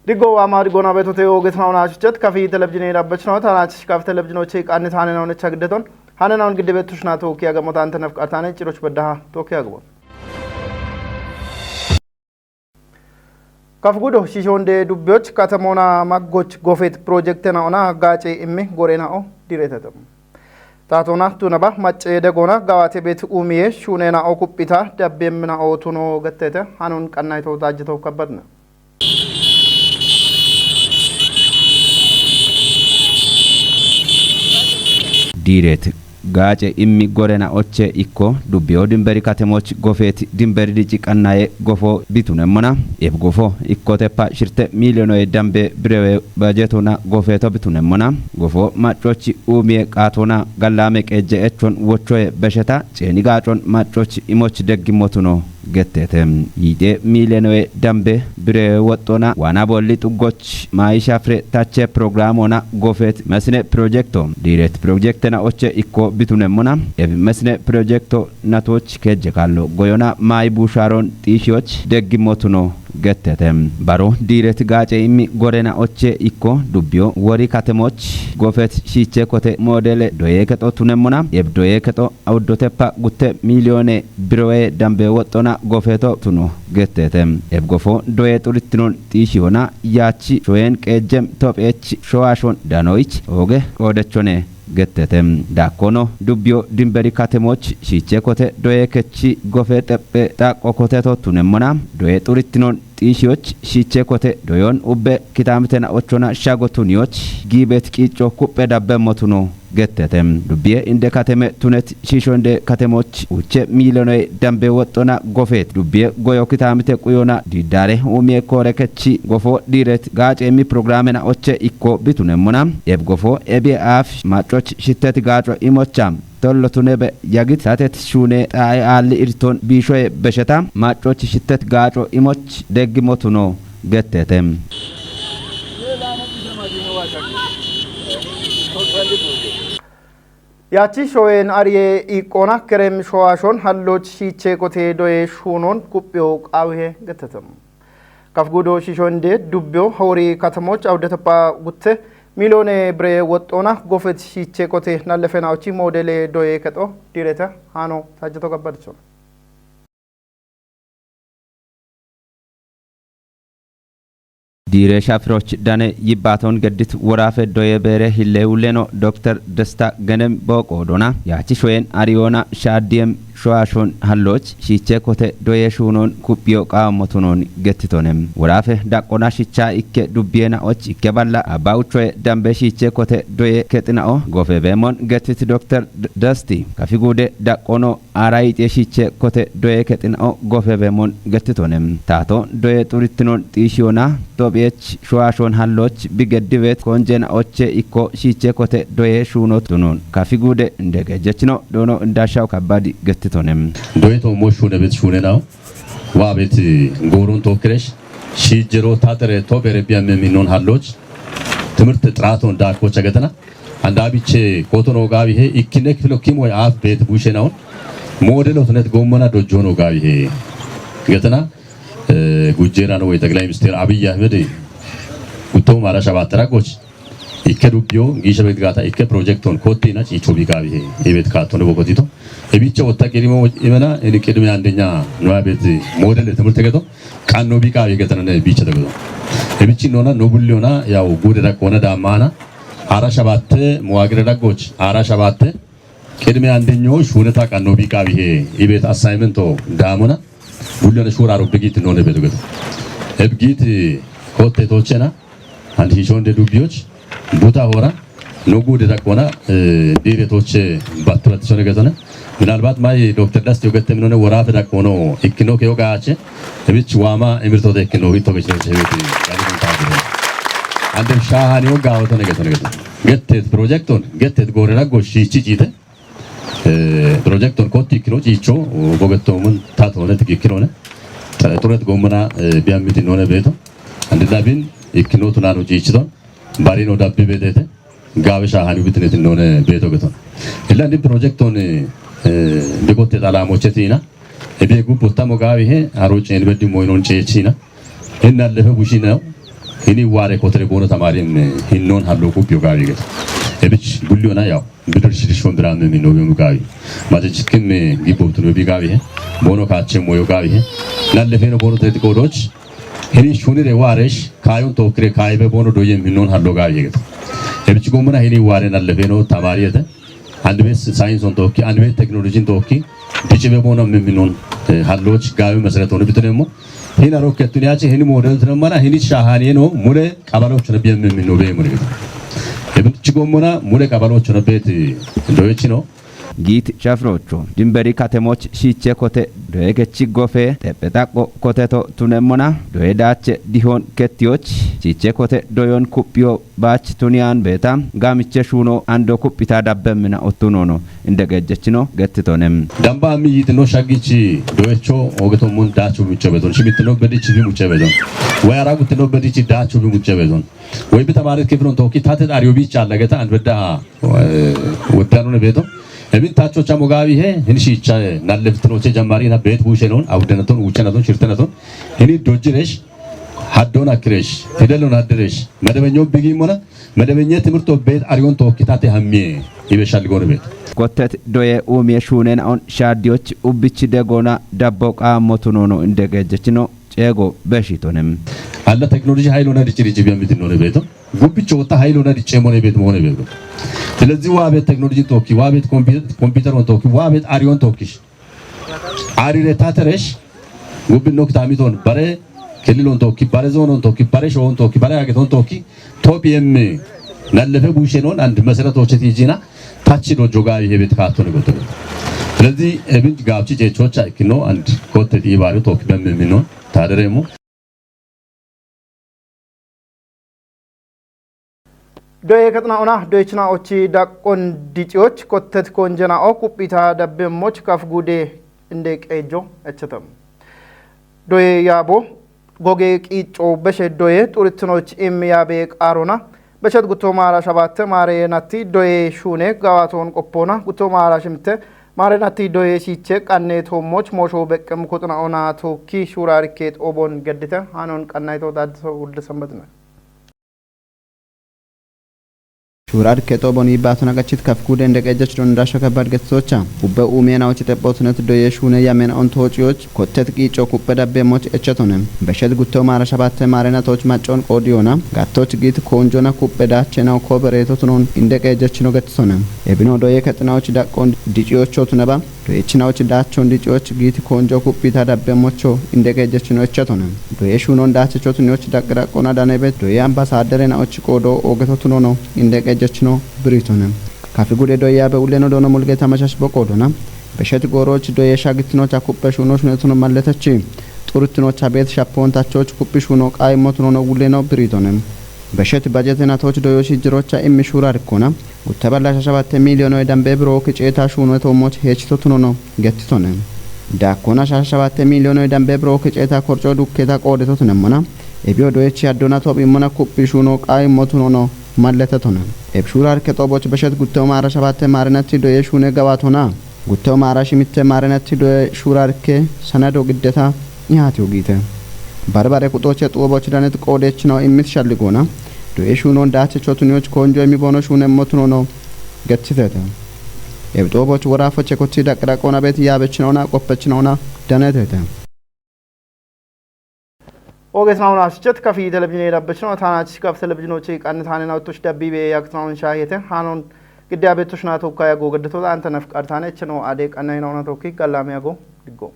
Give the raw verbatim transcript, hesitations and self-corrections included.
Diggo waama diggona beetote ogetna ona shuchat kafi televizhine dabbachno tana kafi televizhinoche qannet hanena ona chagdeton hanena on gidde beetushna tooki agamotan tenef qartane ciroch beddaha tooki agamo. Kafgudo shishonde dubbiyoch katamona maggoch gofet projektena ona gaace immi gorena'o diretetem. Taatona tunaba macce degona gawate beet umiye shunena'o kuphita dabbemmina'o tuno gettete hanon qannayto taajjito kabbadna. Diiret gaace immi gorena oche ikko dubbiyo dimberi katemoch gofeet dimberi dici qannaye gofo bitunemmona eb gofo ikkoteppa shirte miiliyonoye dambe birewe bajetona gofeeto bitunemmona gofo maccochi uumiye qaatona gallaame qeejje echon wochoye besheta ceeni gaacon maccochi imoch deggimmotuno gettete. Yixe miilenowe dambe bire woxxona waana bolli xuggoch maayisha fire tache programona gofet mesine projekto diiret projektena oche ikko bitunemmona ebi mesine projekto natoch kejje kallo goyona maayi bushaaron xiishiyoch deggimmotuno gettete. Baro diiret gaace immi gorena oche ikko dubbiyo wori katemoch gofet shiiche kote moodele doye kexo tunemmona eb doye kexo awuddoteppa gutte miiliyoone birowe dambe woxxona gofeeto tuno gettete. Eb gofo doye xurittinon xiishiyona yaachi shoyen qeejjem topheech showaashon danoyich ooge qoodechone gettete. Daakkono dubbiyo dimberi katemoch shiiche kote doye kechi gofe xephe xaqqo koteto tunemmona doye xurittinon xiishiyoch shiiche kote doyon ubbe kitamitena ochona shago tuniyoch giibet qiicco kuphe dabbemmotuno gettete. Dubbiye inde kateme tunet shiisho inde katemoch uche miilonoy dambe woxxona gofeet dubbiye goyo kitamite quyona diidare umiye koore kechi gofo diiret gaace immi programena oche ikko bitunemmona eb gofo ebiye aaf maccoch shittet gaaco imocha tollo tunebe yagit satet shuune xaaye aalli irton biishoye besheta maccoch shittet gaaco imoch deggimotuno gettete. Yaachi showen ariye iqqona kerem showaashon halloch shiiche kote doye shuunon kuphiyo qaawihe gettete. Kafgudo shishonde dubbiyo hawri katamoch awudeteppa gutte miiliyoone bire woxxona gofet shiiche kote nallefenawochi moodele doye kexo diireta hano taajjeto gabbadichon. Diire shafiroch dane yibbaaton geddit woraafe doye beere hilleewulleno dokter Desta Genem booqoodona yaachi shoyen ariyoona shaaddiyem showaashon halloch shiiche kote doye shuunon kuphiyo qaammotunon gettitone. Woraafe daqqona shicha ikke dubbiyena och ikke balla abba uchoye dambe shiiche kote doye kexina'o gofe beemon gettit dokter Desti kafigude daqqono ara yixe shiiche kote doye kexina'o gofe beemon gettitone. Taato doye xurittinon xiishiyona tophiyech showaashon halloch bigeddibeet konjena oche ikko shiiche kote doye shuuno tunon kafigude indegejechino doono indashaw kabbadi gettitone. Doye to mo shuune bet shuune naw. Wa bet goorun tokkiresh shiijjero tatere to bere biyamme minnon halloch timirte xiraaton daakkocha getana. Anda biche kotono gabi he ikkine kifilo kimo af bet bushe naun modelo tunet gommana dojjono gabi he getana. Gujjera no wey teqlay minister Abiy Ahmed gutto mara shabatara goch ikke dubbiyo giisha bet gata ikke projekton kotti na cicho bi gabi he ibet kaatone bokotito ebiche wotta qidimo imena ini qidime andenya no abet model timirte geto qanno bi gabi getana ne biche dagdo ebichi nona no bulliyona yaw gude dakkona dammana ara shabatte muwagire daggoch ara shabatte qidime andenyo shuneta qanno bi gabi he ibet assignment o damona bulliyona shura ro bigit none bedo geto ebgit kotte tochena and hishonde dubbiyoch buta hora no gude dakkona dire toche batturat shone getone ምናልባት ማይ ዶክተር ዳስቲ ወገተ ምንሆነ ወራፍ ዳቆኖ እክኖ ከዮጋቸ እብች ዋማ እምርቶተ እክኖ ቢቶ ገች ነው ሸቤት ያሉትን ታግሮ አንደም ሻሃን ዮጋ ወቶ ነገቶ ነገቶ ገቴት ፕሮጀክቶን ገቴት ጎረዳ ጎሺቺ ጪተ ፕሮጀክቶን ኮቲ እክኖ ጪቾ ቦገቶሙን ታቶነ ትክክል ሆነ ጥረት ጎመና ቢያምት ሆነ ቤቶ አንድና ቢን እክኖ ቱናኖ ጪችቶን ባሪኖ ዳቢ ቤቴተ gaabisha hani bitnet none beto geton illa ndi projekton bikotte xalamochetina ebe gubbo tamo gaabi he aro ceen beddi moynon ceechina hinna lefe bushina Hini ware kotere bono tamarim hinnon hallo ku biyo gawi get. Ebich bulliona yaw. Bidur shirishon biram mi no biyo gawi. Maje chikim mi gibo tuno bi gawi he. Bono kache moyo gawi he. Nalle feno bono teti kodoch. Hini shunire waresh kayon tokire kaybe bono doyem hinnon hallo gawi get. Ebich gomona hini ware nalle feno tamari ete. Andibe sainson tokki, andibe teknolojin tokki, dicibe bono memminon halloch gawe mesret onu bitinemo. Hina rokketun yachi hini model tinemana hini shahani eno mule qabaloch na biyan memmino be mule. Ebin chigomona mule qabaloch na beti doyechino. Giit shafrocho dimberi katemoch shiche kote doye gechi gofe tepe takko koteto tunemona doye dache dihon ketioch shiche kote doyon kupio bach tuniyan beta gamiche shuno ando kupita dabbemina ottunono inde gejechino gettitonem. Damba mi yitino shagichi doecho ogeto mun dachu muche beton shimitino bedichi bi muche beton. Wayara gutino bedichi dachu bi muche beton. Wey bita maret kifron toki tate dario bicha lageta and bedda webdano ne beton. Ebin tacho chamo gawi he hin shicha nalleftino che jamari na bet bushenon awdenaton uchanaton shirtenaton. Hini dojiresh haddon akkiresh fidelon haddiresh medebenyo bigi mona medebenye timirto bet ariyon tokki tate hammiye ibe shalgonu bet. Kottet doye umiye shunen on shaddiyoch ubbichi degona dabbo qammotunono indegejechino cego beshitonem. Alla teknoloji haylona diciri jibiya mitinone beto. Gubbicho wota haylona dicemone bet mone beto. Telezi wabet teknoloji tokki wabet komputeron tokki wabet ariyon tokkish. Arire tateresh gubbin nok tamiton bare kelilon tokki bare zonon tokki bare showon tokki bare ageton tokki top yemme nallefe bushenon and meseretoche tijina tachi do jogawi hebet katone goto. Telezi ebin gabchi jechocha ikkino and kotte di bare tokki bemme minon taderemo. Doye kaxna ona doychna ochi daqqon diciyoch kottet konjena o kuphita dabbe moch kaf gude inde qejo echetam. Doye yabo goge qico beshe doye xurittinoch im yabe qarona beshet gutto mara shabatte mare natti doye shune gawaton qoppona gutto mara shimte mare natti doye shiche qanne tommoch mosho beqqem koxna ona tokki shura rikket obon geddite hanon qannayto daddiso wudde sanbatne. Shurar keto boni batona gachit kaf gude inde qejjach don dasha kabad getsocha. Ubbe umiena ochi tepotnet doye shune yamen on tochioch kottet qico kuppe dabbe moch echetonem. Beshet gutto mara shabatte marena toch macon qodiyona gattoch git konjona kuppe dachena kobere totunon inde qejjachino getsonem. Ebino doye ketna ochi daqqon diciocho tunaba Doyechinawoch dachon dicoch giti konjo kuppita dabbe mocho inde qejjechino echatone. Doye shunon dachechotinoch daqdaqona danebet doye ambasadere naoch qodo ogeto tunono inde qejjechino biritone. Kafi gude doye abe uleno dono mulgeta mashash boqodona. Beshet goroch doye shagitinocha kuppe shuno shunetuno malletechi. Xurutinocha bet shapon tachoch kuppi shuno qaimo tunono uleno biritone. Beshet bajete natoch doyo shijjirocha immi shurarkona. Gutta balla shashabatte miiliyonoy dambe biro kiceeta shuuno toomoch heechito tunono gettitone. Daakkona shashabatte miiliyonoy dambe biro kiceeta korco dukketa qoodetotunemona. Ebiyo doyechi addona tophimmona kuphi shuuno qaayimmo tunono malletetone. Ebshuura harke xooboch beshet gutte omaara shabatte maarinatti doye shuune gawaatona. Gutte omaara shimitte maarinatti doye shuura harke sanado giddeta ihaatiyo giite. Barbare kuxoche xuuboch danet qoodechinaw immit shalligoona. Doye shuunon daache chotuniyoch konjo emi boono shuunemmo tunono gettitete. Ebxooboch worafoche kothi daqiraqoona bet yaabechinoona qoppechinoona danetete. Ogesnauna sichot kafi televizhine dabbechino taanach kaf televizhinochi qannitaanena uttush dabbibe yaksnaun shaahete haanon gidde abettushna tokka yago geddeto anta nafqartaane cheno ade qannaynauna tokki gallame yago diggo.